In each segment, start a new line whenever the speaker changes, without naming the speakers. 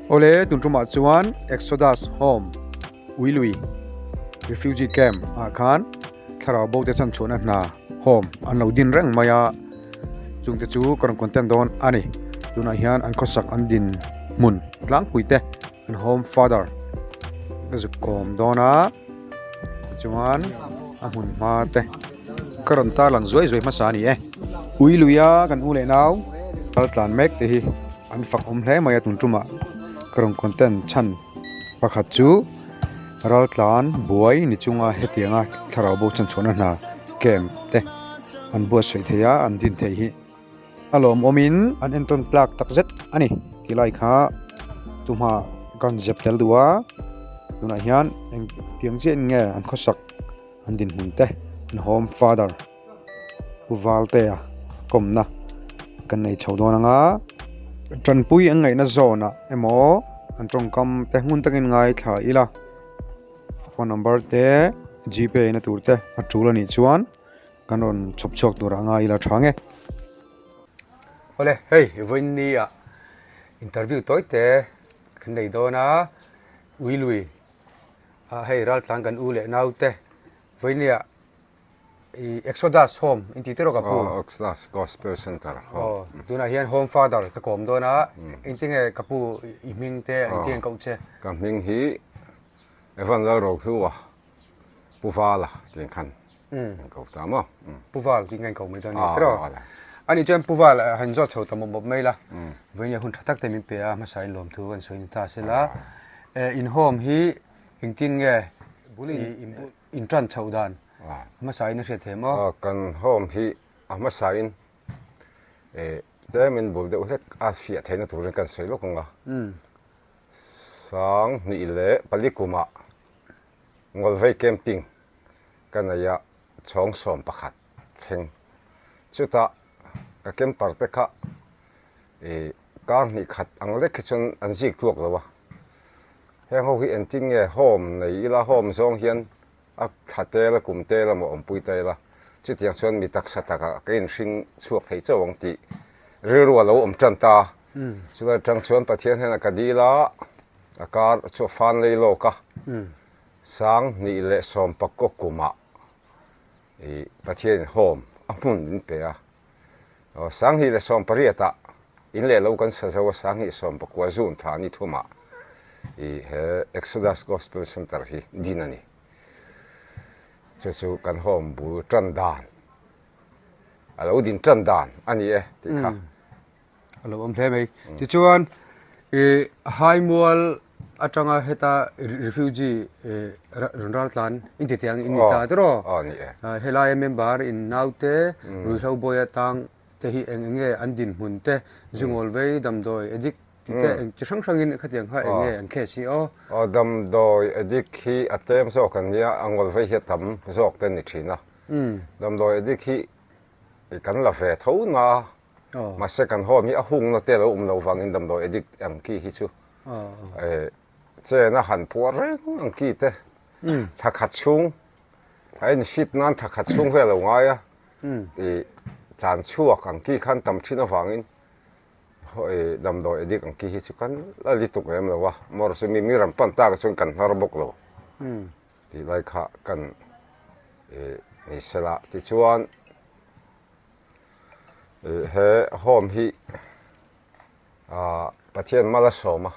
Awle tun tumah chuan Exodus Home Uilui Refugee Camp ah khan thlarau bo te chan chhuahna hna home an lo din reng mai a chungte chu ka rawn content dawn a ni tunah hian an khawsak an din hmun tlangpui te an home father ka zuk kawm dawn a tichuan a hmun hma te ka rawn tarlang zuai zuai hmasa a ni e ui lui a kan u leh nau kal tlan mek te hi an fak awm hle mai a tun tumah ka rawn content chhan pakhat chu ral tlan buai ni chunga hetianga thlarau bo chanchhuahna hna camp te an buatsaih thei a an din thei hi. A lawmawmin an entawn tlak tak zet a ni tih lai kha tumah kan zep tel duh a tunah hian eng tiang chiah in nge an khawsak an dinhmun te an home father pu Valtea kawmna kan nei chho dawn ang a tanpui an ngaihna zawnah emaw an tawngkam te ngun takin ngaithla ila phone number te gpay na tur te a tul a nih chuan. Kan rawn chhawp chhuak tur ah ngai ila tha nge.
Awle hei vawiin ah interview tawi te kan nei dawn a ui lui ah hei raltlan kan u leh nau te vawiin ah ih Exodus home in tih te rawh ka pu.
Aw Exodus Gospel Center home.
Aw tunah hian home father ka kawm dawn a engtinge ka pu i hming te engtinge an koh che.
Ka hming hi Evan Lalrohlua Pu Vala tih khan an ko ta maw?
Pu Val tih nge an ko mai dawn nia tiraw? Ani chuan Pu Val han zawt chho ta mawp mawp mai la, vawiin hun tha tak te min pe a, hmasa in lawmthu kan sawi ni ta se la, in home hi engtin nge in tan chhoh dan hmasa in a hriat thei maw?
Kan home hi a hmasa in tlem in bul deuh hlek a fiah theihna turin kan sawi lawk ang a, 2004 kumah Ngawlvei camping ka nei a chhawng 11 thleng. Chutah ka camper te kha ih kar hnih khat ang lek hi chuan an zik tluak lo a. Heng ho hi engtin nge home nei ila home zawng hian a thla tel a kum tel emaw awmpui ta ila chutiang chuan mi taksa takah ka inhring chhuak thei chauh ang tih rilru a lo awm tan ta. Chulai atang chuan Pathian hian a ka dil a. A kar chu fan lei lawk a, 2019 kumah ih Pathianin home a hmun min pe a, 2018 ah in leh lo kan sa zo a, 2019 June thla ni thumah ih he Exodus Gospel Centre hi din a ni. Chu chu kan home bul tan dan, a lo din tan dan a ni e tih kha.
A lo awm hle mai. Tichuan ih Haimual atanga heta refugee rawn ral tlan in ti tiang in ni ta tiraw?
Aw ni e.
Helaia member in naute ruihhlo bawi atang te hi eng eng nge an dinhmun te, zungawl vei damdawi addict tih te eng chi hrang hrangin khatiang kha eng nge an case hi aw?
Aw damdawi addict hi a tlem zawk an nia, a ngawl vei hi a tam zawk te a ni thin a. Damdawi addict hi kan la ve tho na. Mahse kan home hi a hungna te lo awm lo vangin damdawi addict ang ki hi chu chen a han puar reng ang ki te thla khat chhung a en hrit nan thla khat chhung vel a lo ngai a ih tlan chhuak ang ki khan tam thin avangin damdawi addict ang ki hi chu kan la li tuk lem lo a mawr chu mi mi ram pan tak ah chuan kan hnar bawk lo tih lai kha kan ih ni sela tichuan. He home hi Pathian mal a sawm a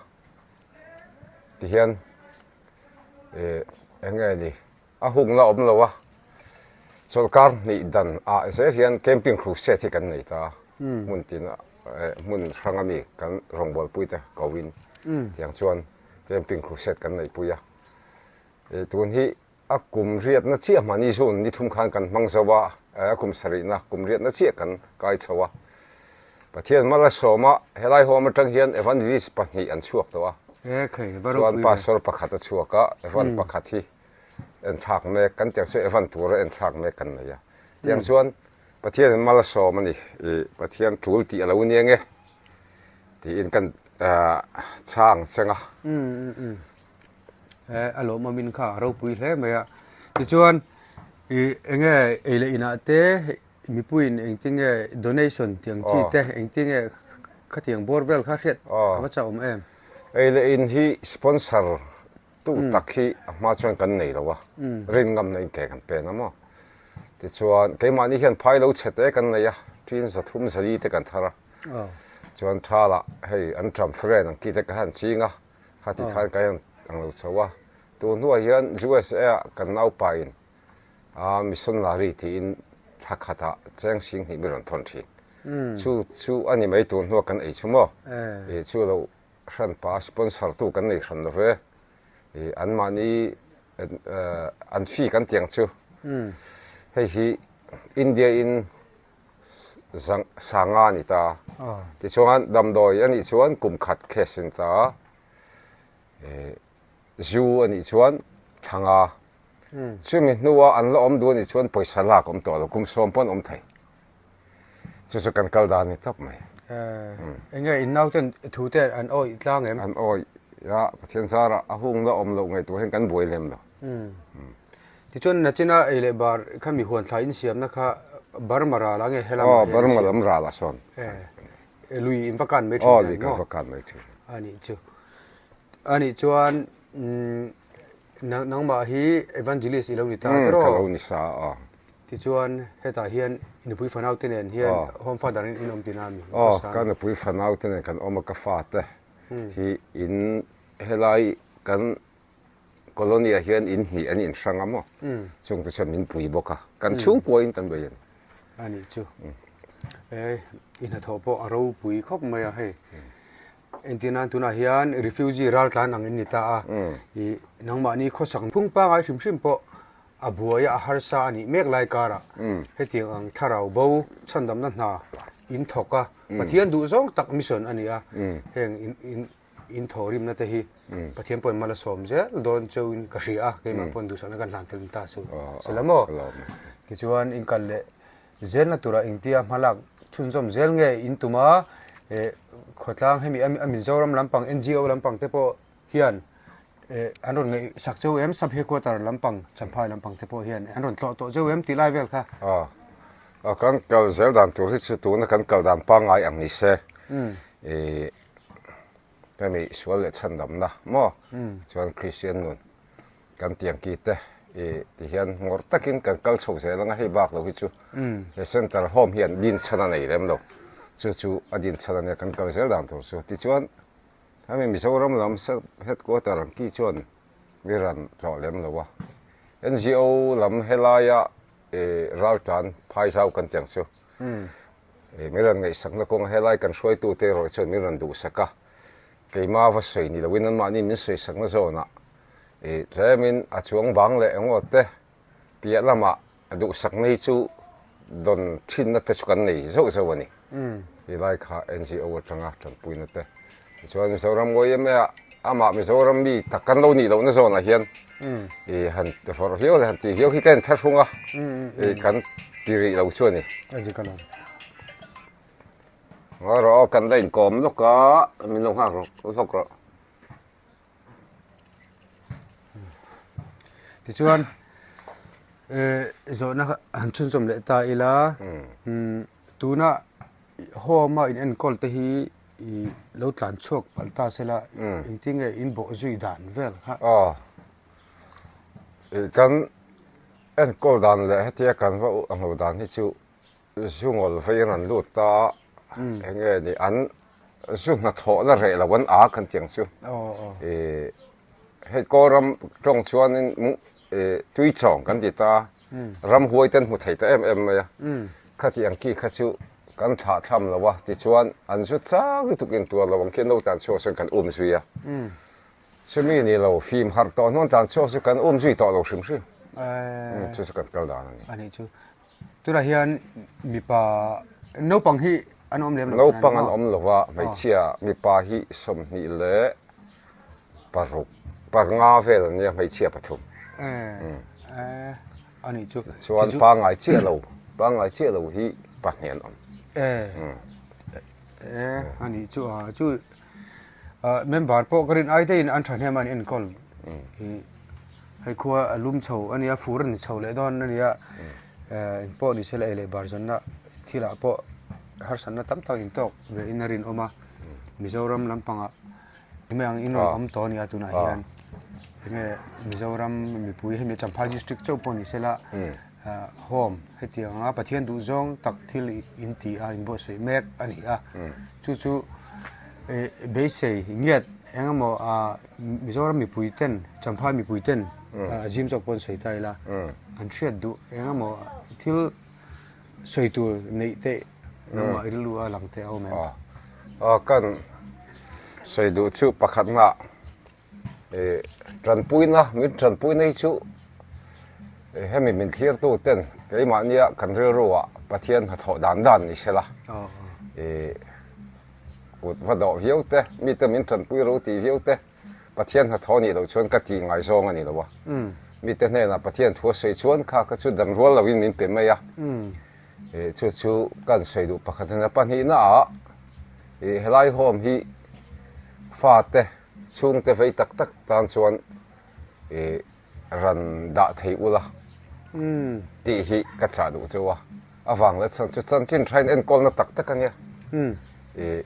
tihian eng nge ni a hungna awm lo a chawlhkar hnih dan ah zel hian camping crusade hi kan nei ta a hmun tin hmun hrang ami kan rawngbawlpui te ko in tiang chuan camping crusade kan neihpui a tun hi A kum riatna chiah hmani June ni thum khan kan hmang zo a, a kum sarihna kum riatna chiah kan kai chho a. Pathian mal a sawm a, helai home atang hian Evangelist pahnih an chhuak tawh a. Chuan Pastor pakhat a chhuak a, Evan pakhat hi enthlak mek, kan tiang chu Evan tura enthlak mek kan nei a. Tiang chuan Pathianin mal a sawm a ni, i Pathian tul tih a lo nia nge tiin kan chhang cheng a.
A lawmawmin kha a ropui hle mai a. Tichuan ih eng nge ei leh inah te mipuiin engtin nge donation tih ang chi te engtin nge khatiang bawr vel kha hriat a va chak awm em?
Ei leh in hi sponsor tu tak hi a hma chuan kan nei lo a, rin ngamna in ke kan pen a maw. Tichuan keimahni hian phai lo chhe te kan nei a, tin 300 400 te kan thar a. Chuan thalah hei an ṭam friend ang ki te ka han ching a, khati khan ka hian ang lo chho a. Tun hnuah hian USA ah kan naupa in a missionary tiin thla khatah cheng 2000 mi rawn thawn thin. Chu chu a ni mai tun hnuah kan ei chu maw? Ih chu lo hran pa sponsor tu kan nei hran lo ve. Ih anmahni an fee kan tiang chu. Hei hi India in sanga a ni ta. Tichuan damdawi a nih chuan kum khat case a ni ta. Zu a nih chuan thla nga. Chumi hnua an la awm duh a nih chuan pawisa lak awm tawh lo, kum 10 pawn awm thei. Chu chu kan kal dan a ni tawp mai.
Eng nge in nauten thu te an awih tlang em?
An awih a, Pathian zarah a hungna awm loh ngaihtuah hian kan buai lem lo.
Tichuan nachina ei leh bar kha mi huan thlai insiamna kha Burma ral a nge helam ah hian?
Aw, Burma lam ral ah sawn.
Lui in va kan mai thin
Aw, lui kan va kan mai thin.
A nih chu. A nih chuan nangmah hi evangelist i lo ni ta tiraw?
Ka lo ni sa a.
Tichuan hetah hian nupui fanau te nen hian home father in in awm tina a mi?
Aw, ka nupui fanau te nen kan awm a, ka fate hi in helai kan Colony ah hian in hnih an inhrang a maw? Chung te chuan min pui bawk a, kan chhungkua in kan bei a ni.
A nih chu. E, i hnathawh pawh a ropui khawp mai a hei. Entir nan tunah hian refugee raltlan ang in ni ta a, i nangmahni khawsak phung pangai hrim hrim pawh a buai a, a harsa a nih mek lai karah hetiang ang thlarau bo chhandamna hna in thawk a, Pathian duh zawng tak mission a ni a, heng in In thawhrimna te hi Pathian pawhin mal a sawm zel dawn cheuhin ka hria a, keimah pawhin duhsakna kan hlan tel ta chu se la maw? Tichuan in kal leh zelna turah engtia hmalak chhunzawm zel nge in tum a, khawtlang hemi a Mizoram lampang NGO lampang te pawh hian an rawn ngaihsak cheu em, sub headquarter lampang Champhai lampang te pawh hian an rawn tlawh tawh cheu em tih lai vel kha.
Kan kal zel dan tur hi chu tuna kan kal dan pangngai ang ni se. Hemi sual leh chhandamna maw chuan Kristian nun kan tiang ki te i ti hian ngawrh takin kan kal chho zel anga hei bak lo hi chu he center home hian din chhan a nei lem lo chu chu a din chhan a nia kan kal zel dan tur chu tichuan hemi Mizoram lam headquarter ang ki chuan mi ran tlawh lem lo a NGO lam helaia raltlan phaizau kan tiang chu. Min rawn ngaihsakna kawnga helai kan hruaitute erawh chuan min rawn duhsak a, keima va sawi ni loin anmahni min sawisakna zawnah tlemin a chuang bang leh engawt te piah lamah duhsakna hi chu dawn thinna te chu kan nei zauh zauh a ni. Helai kha NGO atanga tanpuina te tichuan Mizoram YMA ah amah Mizoram mi tak kan lo nih lohna zawnah hian han vawrh viau leh han tih viau hi ka inthlahrung a, kan ti rih lo chu a ni. Ngawi rawh aw, kan la inkawm lawk a, min lo nghak lawk rawh.
Tichuan zawhna han chhunzawm leh ta ila, tuna home a in enkawl te hi i lo tlan chhuak palh ta se la, engtin nge in bawh zui dan vel kha?
Aw, kan enkawl dan leh hetia kan va ang lo dan hi chu zu ngawl veiin an lut ta a, eng nge ni an zu hnathawh la reh lo an a kan tih ang chu. I hei Kawlram tawng chuanin tui chawng kan ti ta a, ramhuai te an hmu thei ta em em mai a, khati ang ki kha chu kan thlah thlam lo a, tichuan an zu chang lutuk intuar lo ang khian lo tlan chhuak chuan kan um zui a. Chumi ni lo fim harh tawh hnuan tlan chhuak chu kan um zui tawh lo hrim hrim. Chu chu kan kal dan a ni.
A nih chu. Tunah hian mipa naupang hi an awm lem lo.
Naupang an awm lo va, hmeichhia mipa hi 26 panga vel an nia, hmeichhia pathum.
A nih chu.
Chuan pangngai chiah lo, pangngai chiah lo hi pahnih an awm.
A nih chu a chu member pawh ka rin ai daihin an thahnem a an enkawl hi hei khua a lum chho a nia fur a ni chho leh dawn a nia engpawh ni se la ei leh bar zawnna thilah pawh harsatna tam tak intawk ve in a rinawm a Mizoram lampangah. Hemi ang in rawn awm tawh a nia tunah hian enge Mizoram mipui hemi Champhai district chauh pawh ni sela home hetiang anga Pathian duh zawng tak thil in ti a in buatsaih mek a ni a chu chu beisei ngiat engemaw Mizoram mipui ten Champhai mipui ten a zim zawk pawh an sawi ta ila an hriat duh engemaw thil sawi tur neih te nangmah rilru a lang te a awm em?
Aw kan sawi duh chu pakhatna Tanpuina, min tanpuina hi chu hemi min thlirtu ten keimahnia kan rilruah Pathian hnathawh dan dan ni sela, kut va dawh viau te, mite min tanpui ro tih viau te, Pathian hnathawh nih loh chuan ka tih ngaizawng a ni lo a. Mite hnenah Pathian thu a sawi chuan kha ka chu dan rual loin min pe mai a. Chu chu kan sawi duh pakhat a ni. Pahnihnaah helai home hi fate chhungte vei tak tak tan chuan ih ran dah thei ula tih hi ka chah duh cheu a, a vang leh chhan chu chanchin tha in enkawlna tak tak a nia, ih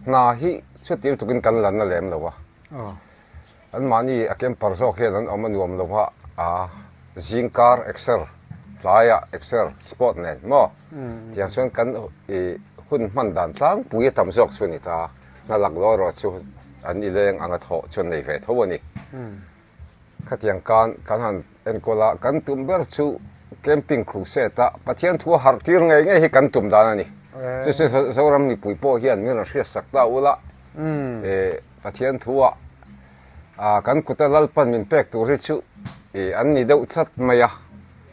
hna hi chuti lutukin kan la na lem lo a. Anmahni a camper zawk hian an awm a nuam lo a, a zing kar exer, tlaiah exer sport nen maw? Tiang chuan kan i hun hman dan tlangpui a tam zawk chu a ni ta. Hna lak law erawh chu an i leng anga thawh chu an nei ve tho a ni. Khatiang kan kan han enkawl a, kan tum ber chu camping crusade a Pathian thu a harh tir ngei ngei hi kan tum dan a ni. Chu chu Zoram mipui pawh hian min rawn hriatsak ta ula, Pathian thu ah kan kuta Lalpan min pek tur hi chu an ni deuh chat mai a,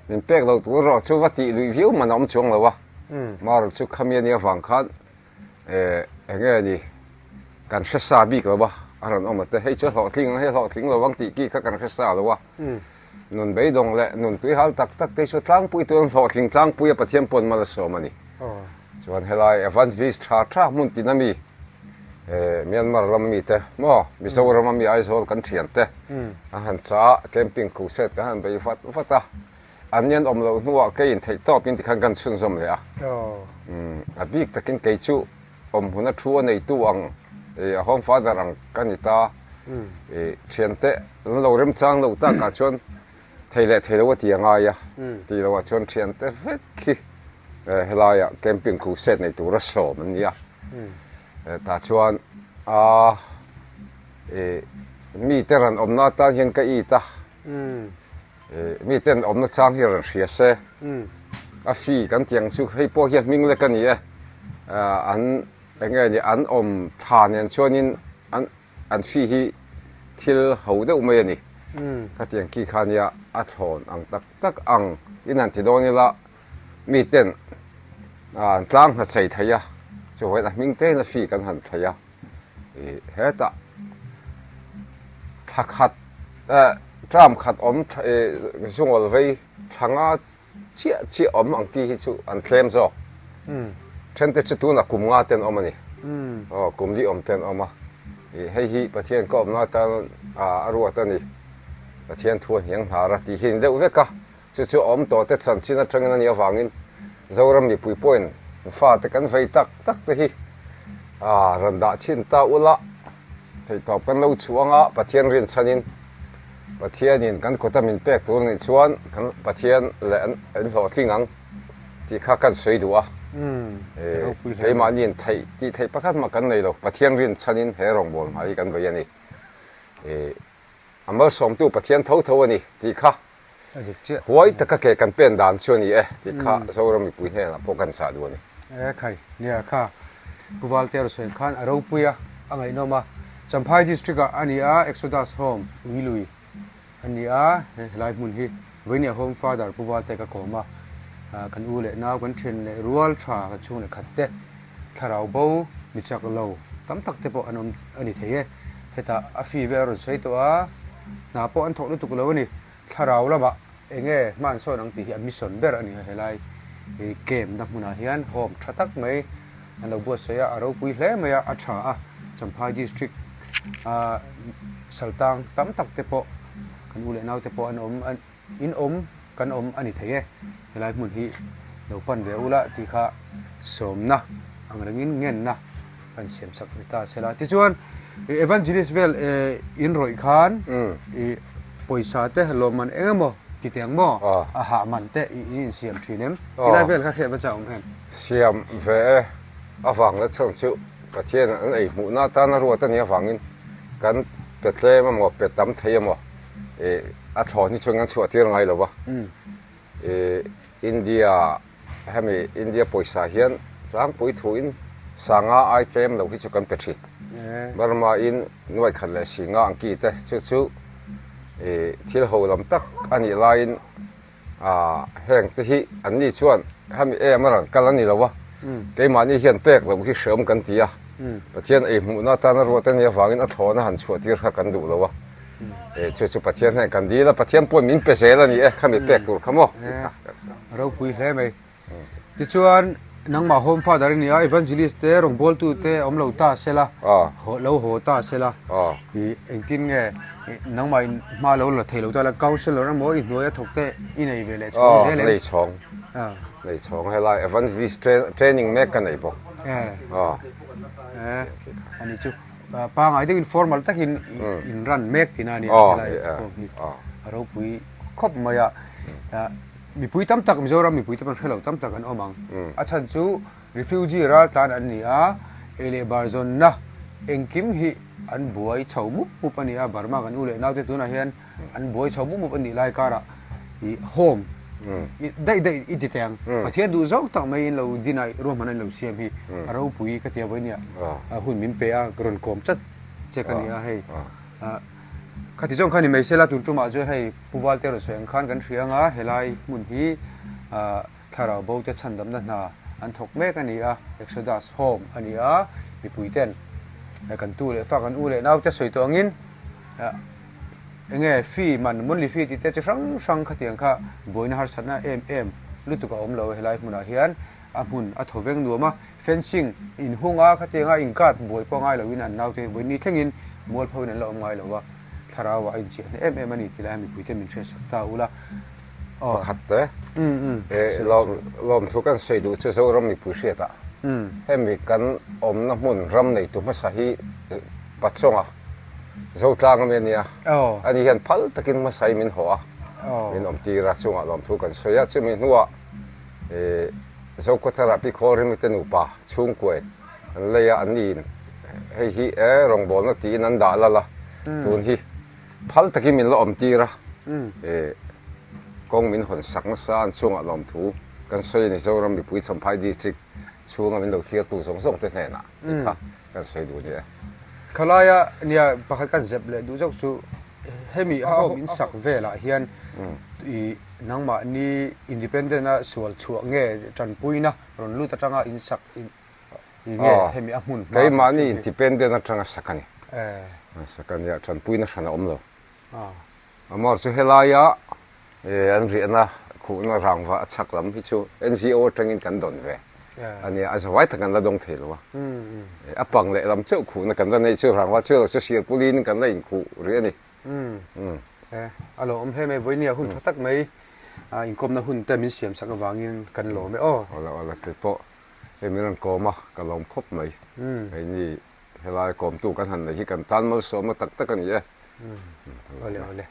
min pek loh tur erawh chu va tih luih viau man a awm chuang lo a, Marl chu khami a nih avang khan eng nge ni kan hre sa bik lo a, a rawn awm a te, hei chu a hlawhtling ang, hei a hlawhtling lo ang tih ki kha kan hre sa lo a, nun beidawng leh nun tuihal tak tak te hi chu tlangpui tur an hlawhtling tlangpui a Pathian pawn mal a sawm a ni. Chuan helai Evangelist tha tha hmun tin a mi Myanmar ram mi te maw Mizoram a mi Aizawl kan thian te an han cha a camping crusade kan han bei vat vat a an ni an awm loh hnuah kei in theih tawp in tikhan kan chhunzawm leh a a bik takin kei chu awm hmun a thu a neitu ang a home father ang ka ni ta thian te an lo remchang lo takah chuan thei leh thei lo a ti a ngai a tih loh ah chuan thian te vek hi Helaiah camping crusade nei tura sawm an ni a, tah chuan a mite rawn awmna atan hian ka it a, mite an awmna chang hi rawn hria se, a fee kan tih ang chu hei pawh hian hming lek a ni e, an eng nge ni an awm tha nen chuanin an an fee hi thil ho deuh mai a ni, khatiang khi kha nia a thlawn ang tak tak ang in han ti dawn ila. Miten an tlang hna chei thei a, chuvain a hming tein a fee kan han thei a, ih hetah thla khat eh term khat awm ih zungawl vei thla nga chiah chiah awm ang tih hi chu an tlem zawk. Then te chu tunah kum nga ten awm a ni, aw kum li awm ten awm a, ih hei hi Pathian ka awmna atan a ruat a ni, Pathian thu a hniang hnar a tih hi a ni deuh vek a. Chu chu awm tawh te chanchin atangin a nih avangin Zoram mipui pawhin fate kan vei tak tak te hi rawn dah chhin ta ula, theihtawp kan lo chhuah anga Pathian rinchhanin Pathianin kan kuta min pek tur nih chuan kan Pathian leh an inhlawhtling ang tih kha kan sawi duh a. Keimahniin theih tih theih pakhat mah kan nei lo, Pathian rinchhanin he rawngbâwl hna hi kan vei a ni. A malsawmtu Pathian tho tho a ni tih kha huai taka ke kan pen dan chu a ni e tih kha Zoram mipui hnenah pawh kan chah duh a ni.
E khai, nia kha Pu Valtea sawi khan a ropui a, a ngaihnawm a. Champhai District ah a ni a, Exodus Home, Uilui a ni a, helai hmun hi Vawinia Home Father Pu Valtea ka kawm a, kan u leh nau kan then leh rual tha kan chhung leh khat te thlarau bo mi chak lo tam tak te pawh an awm a ni thei e. Hetah a fee vel a rawn sawi tawh a, hna pawh an thawk lutuk lo a ni. Thlarau lamah eng nge hma an sawn ang tih hi a mission ber a ni a, helai camp na hmunah hian home tha tak mai an lo buatsaih a, a ropui hle mai a, a tha a, Champhai district a saltang tam tak te pawh kan u leh nau te pawh an awm in awm kan awm a ni thei e, helai hmun hi lo pan ve ula tih kha sawmna ang rengin ngenna kan siam sak ni ta sela. Tichuan. Evangelist vel in rawih khan i pawisa te lawmman eng emaw ti teh ang maw? A hah man te i in insiam thin em? Tilai vel kha hriat va chak awm em?
Siam ve e. A vang la chhan chu Pathian an ei hmuhna atana ruat a nih avangin kan pe tlem emaw pe tam thei emaw a thlawn hi chuan kan chhuah tir ngai lo va. India hemi India pawisa hian tlangpui thuin sanga ai tlem lo hi chu kan pe thin. Burma in nuai khat leh singa ang ki te chu chu thil ho lam tak a nih laiin heng te hi an ni chuan hemi em a rawn kal a ni lo a, keimahni hian pek loh hi hreawm kan ti a, Pathian ei hmuhna atana ruat a nih avangin a thlawna han chhuah tir kha kan duh lo a. Chu chu Pathian hian kan dil a, Pathian pawhin min pe zel a ni e, khami pek tur kha maw?
Ropui hle mai. Tichuan, nangmah Home Father i ni a, Evangelist te, rawngbawltu te awm lo ta se la, lo haw ta se la, i engtin nge nangmah in hma lo la thei lo ta la, Councillor emaw i hnuaia thawk te i nei ve leh chhawng zel em?
Nei chhawng, nei chhawng helai Evangelist training mek ka nei bawk.
A ni chu. Pangai deuhin formal takin in run mek tina a ni a helai home hi a ropui khawp mai a. Mipui tam tak Mizoram mipui te pawn hrelo tam tak an awm ang. A chhan chu refugee raltlan an ni a, ei leh bar zawnna engkim hi an buai chho mup mup a ni a, Burma kan u leh naute tunah hian an buai chho mup mup a nih lai karah i home daih daih i ti teh ang. Pathian duh zawk tak mai in lo din a ruahman an lo siam hi a ropui ka ti a vawinia hun min pe a rawn kawm chat che ka ni a hei. Khati zawng kha ni mai sela tun tumah chuan hei Pu Valte rawn sawi ang khan kan hria anga helai hmun hi thlarau bo te chhandamna hna an thawk mek a ni a, Exodus Home a ni a, mipui ten kan tu leh fa kan u leh naute sawi tawh angin Enge fee man monthly fee tih te chi hrang hrang khatiang kha buaina harsatna em em lutuk a awm lo helai hmunah hian a hmun a thaw veng nuam a, fencing inhung a khatianga inkat buai pawh ngai loin an naute vawiin thlengin mualpho in an la awm ngai lo a, thlarau ah a inchiah hneh em em a ni tih lai mipuite min hriatsak ta ula.
Pakhat te lawmthu kan sawi duh chu Zoram mipui hriatah hemi kan awmna hmun ram neitu hmasa hi Pachawnga Zotlang ami a nia. Ani hian phal takin hmasa hi min haw a, min awm tir a, chungah lawmthu kan sawi a. Chumi hnuah Zokhawthara Pi Khawlrimi te nupa chhungkuain an lei a, an niin hei hi e rawngbawlna tiin an dah lal a, tun hi phal takin min la awm tir a, kawng min hawn sak nasa an chungah lawmthu kan sawi a ni. Zoram mipui Champhai District chhunga min lo thirtu zawng zawng te hnenah tikha. Kan sawi duh nia.
Khalaia nia pakhat kan zep leh duh zawk chu hemi a home in sak velah hian i nangmahni independent a sual chhuah nge tanpuina rawn lut atanga in sak i nge hemi a hmun hma.
Keimahni independent atanga sak a ni. Sak a nia tanpuina hran a awm lo. Amar chu helaia an riahna khuhna rangva a chhak lam hi chu NGO atangin kan dawn ve a nia, a zawai tak kan la dawng thei lo a. A pang leh lam chauh khuhna kan la nei chu rangva chu lo chu sirpulin kan la inkhuh rih a ni.
A lo awm hle mai, vawinia hun tha tak mai inkawmna hun te min siam sak avangin kan lawm e aw.
Awle awle kei pawh hei min rawn kawm a, ka lawm khawp mai. Keini helai kawmtu kan han nei hi kan tan malsawmna tak tak a ni e.
Awle awle.